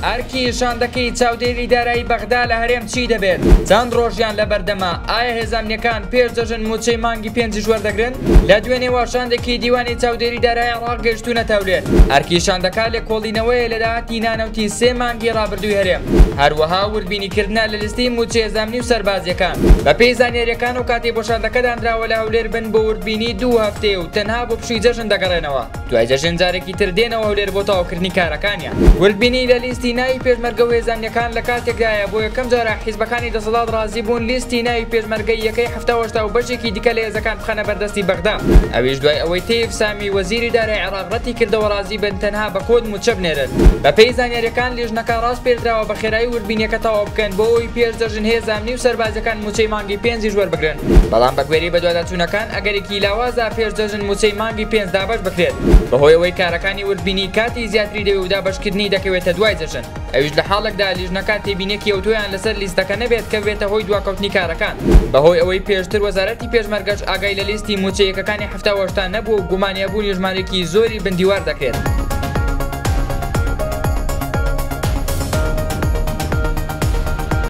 ئەرکی شاندەکەی چاودێری دارایی بەغدا لە هەرێم چی دەبێت؟ چەند ڕۆژیان لەبەردەمە؟ ئایا هێزە ئەمنیەکان پێش جەژن مووچەی مانگی پێنجیش وەردەگرن؟ لە دوێنێوە شاندێکی دیوانی چاودێری دارایی عێراق گەیشتوونەتە هەولێر. ئەرکی شاندەکە لێکۆڵینەوەیە لە داهاتی نانەوتی سێ مانگی ڕابردووی هەرێم، هەروەها وردبینیکردنە لە لیستی مووچەی هێزە ئەمنی و سەربازییەکان. بەپێی زانیارییەکان ئەو کاتەی بۆ شاندەکە دانراوە لە هەولێر بن بۆ وردبینی دوو هەفتەیە و تەنها بۆ پشووی جەژن دەگەڕێنەوە. دوای جەژن جارێکی تر دێنەوە هەولێر بۆ تەواوکردنی کارەکانیان. وردبینی لە لیستی ناوی پێشمەرگە و هێزە ئەمنیەکان لە کاتێکدایە بۆ یەکەم جارە حیزبەکانی دەسەڵات ڕازی بوون لیستی ناوی پێشمەرگەی یەکەی 70 و 80 و بەشێکی دیکە لە هێزەکان بخەنە بەردەستی بەغدا، ئەویش دوای ئەوەی تەیف سامی وەزیری دارای عێراق ڕەتی کردەوە ڕازی بن تەنها بە کۆد مووچە بنێرن. بەپێی زانیاریەکان لیژنەکە ڕاسپێردراوە بە خێرایی وردبینیەکە تەواو بکەن بۆ ئەوەی پێش جەژن هێزە ئەمنی و سەربازیەکان مووچەی مانگی پێنجیش وەربگرن، بەڵام بەگوێرەی بەدواداچوونەکان ئەگەرێکی لاوازە پێش جەژن مووچەی مانگی پێنج دابەش بکرێت، بەهۆی ئەوەی کارەکانی وردبینی کاتی زیاتری دەوێت و دابەشکردنی دەکەوێتە دوای جەژن، ئەویش لە حاڵێکدا لیژنەکە تێبینیەکی ئەوتۆیان لەسەر لیستەکە نەبێت کە ببێتە هۆی دواکەوتنی کارەکان، بەهۆی ئەوەی پێشتر وەزارەتی پێشمەرگەش ئاگای لە لیستی مووچە یەکەکانی 70 و 80 نەبووە و گومانی هەبوونی ژمارەیەکی زۆری بندیوار دەکرێت.